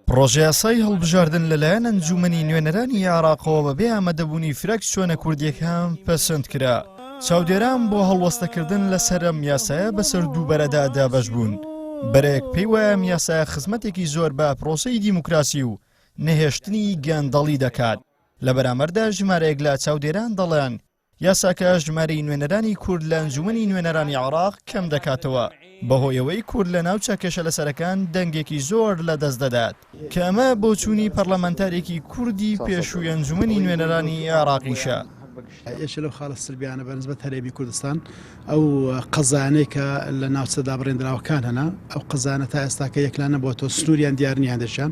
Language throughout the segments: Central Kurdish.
پڕۆژەیاسای هەڵبژاردن لەلایەن ئەنجوومەنی نوێنەرانی عێراقەوە بەبێ ئامادەبوونی فراکسیۆنە کوردییەکان پەسەند کرا. چاودێران بۆ هەڵوەستەکردن لەسەر ئەم یاسایە بەسەر دوو بەرەدا دابەش بوون، بەرەیەک پێی وایە ئەم یاسایە خزمەتێکی زۆر بە پرۆسەی دیموکراسی و نەهێشتنی گەندەڵی دەکات، لە بەرامبەردا ژمارەیەک لە چاودێران دەڵێن یاساکە ژمارەی نوێنەرانی کورد لە ئەنجومەنی نوێنەرانی عێراق کەم دەکاتەوە، بەهۆی ئەوەی کورد لە ناوچە کێشەلەسەرەکان دەنگێکی زۆر لەدەست دەدات، کە ئەمە بۆچوونی پەرلەمانتارێکی کوردی پێشووی ئەنجومەنی نوێنەرانی عێراقیشە. یەکێ لەو خاڵە سلبیانە بە نسبەت هەرێمی کوردستان ئەو قەزایانەی کە لە ناوچە دابڕێندراوەکان هەنە ئەو قەزانە تا ئێستاکە یەکلا نەبووەتەوە سنووریان دیار نییە هەندێکیان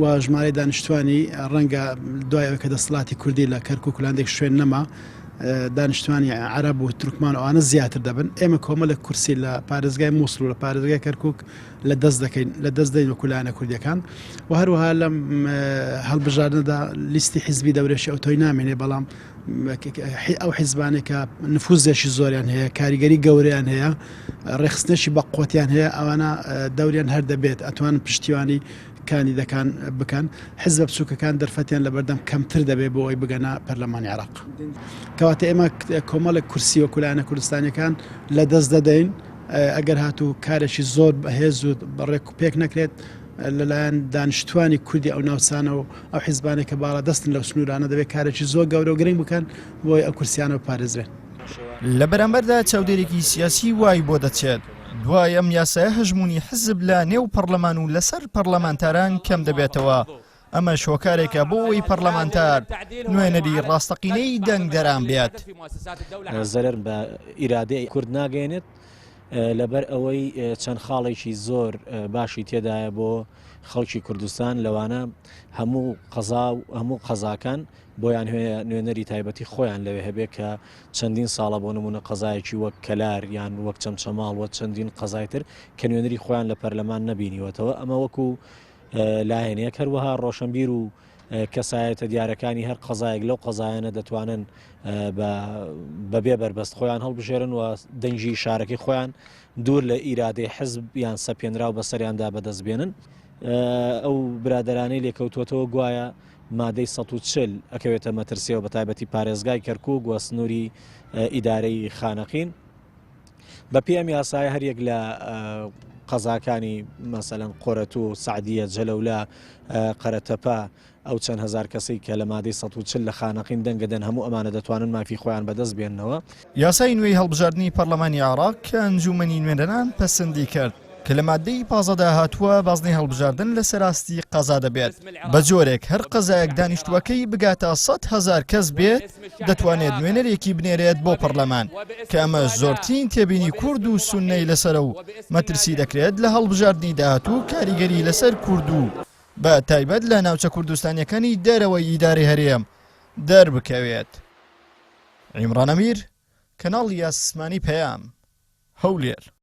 و ژمارەی دانیشتوانی ڕەنگە دوای ئەوەی کە دەسەڵاتی کوردی لە کەرکوک و لە هەندێک شوێن نەما دانیشتوانی عەرەب و تورکمان ئەوانە زیاتر دەبن ئێمە کۆمەڵێک کورسی لە پارێزگای مووسڵ و لە پارێزگای کەرکوک لە دەست دەکەین لە دەست دەین وەکو لایەنە کوردیەکان و هەروەها لەم هەڵبژاردنەدا لیستی حیزبی دەورێکی ئەوتۆی نامێنێ بەڵام ئەو حیزبانەی کە نفوزێکی زۆریان هەیە کاریگەری گەورەیان هەیە ڕێخستنێکی بە قوتیان هەیە ئەوانە دەوریان هەر دەبێت ئەتوان پشتیوانی کاندیدەکان بکەن حزبە بچووکەکان دەرفەتیان لەبەردەم کەمتر دەبێت بۆ ئەوەی بگەنە پەرلەمانی عێراق کەواتە ئێمە کۆمەڵێک کورسی وەکو لایەنە کوردستانیەکان لە دەست دەدەین ئەگەر هاتوو کارێکی زۆر بەهێز و بەڕێک و پێک نەکرێت لەلایەن دانیشتوانی کوردی ئەو ناوچانە و ئەو حیزبانەی کە باڵادەستن لەو سنوورانە دەبێت کارێکی زۆر گەورە و گرنگ بکەن بۆی ئەو کورسیانە بپارێزرێن. لە بەرامبەردا چاودێرێکی سیاسی وای بۆ دەچێت دوای ئەم یاسایە هەژموونی حزب لە نێو پەڕلەمان و لەسەر پەڕلەمانتاران کەم دەبێتەوە، ئەمەش هۆکارێکە بۆ ئەوەی پەڕلەمانتار نوێنەری ڕاستەقینەی دەنگدەران بێت. زەرەر بە ئیرادەی کورد ناگەیەنێت، لەبەر ئەوەی چەند خاڵێکی زۆر باشی تێدایە بۆ خەڵکی کوردستان لەوانە هەموو قەزا و هەموو قەزاکان بۆیان هەیە نوێنەری تایبەتی خۆیان لەوێ هەبێ کە چەندین ساڵە بۆ نمونە قەزایەکی وەک کەلار یان وەک چەمچەماڵ وە چەندین قەزای تر کە نوێنەری خۆیان لە پەرلەمان نەبینیوەتەوە ئەمە وەکو لایەنێک هەروەها ڕۆشنبیر و کەسایەتە دیارەکانی هەر قەزایەک لەو قەزایانە دەتوانن بەبێ بەربەست خۆیان هەڵبژێرن و دەنگی شارەکەی خۆیان دوور لە ئیرادەی حزب یان سەپێنراو بەسەریاندا بەدەست بێنن. ئەو برادەرانەی لێکەوتووەتەوە گوایە مادەی 140 ئەکەوێتە مەترسیەوە بە تایبەتی پارێزگای کەرکوک و سنووری ئیدارەی خانەقین. بەپێی ئەم یاسایە هەریەک لە قەزاکانی مەسەلەن قۆرەتوو، سەعدیە، جەلەولا، قەرەتەپە، ئەو چەند هەزار کەسەی کە لە مادەی 140 لە خانەقین دەنگەدەن هەموو ئەمانە دەتوانن مافی خۆیان بەدەست بێننەوە. یاسای نوێی هەڵبژاردنی پەرلەمانی عێراق کە ئەنجوومەنی نوێنەران پەسندی کرد، کە لە ماددەی 15 دا هاتووە بازنەی هەڵبژاردن لەسەر ئاستی قەزا دەبێت، بە جۆرێک هەر قەزایەک دانیشتووەکەی بگاتە 100,000 کەس بێت دەتوانێت نوێنەرێکی بنێرێت بۆ پەرلەمان، کە ئەمەش زۆرترین تێبینی کورد و سوننەی لەسەرە و مەترسی دەکرێت لە هەڵبژاردنی داهاتوو کاریگەری لەسەر کورد و بە تایبەت لە ناوچە کوردستانییەکانی دەرەوەی ئیدارەی هەرێم دەربکەوێت. عیمڕان ئەمیر، کەناڵی ئاسمانی پەیام، هەولێر.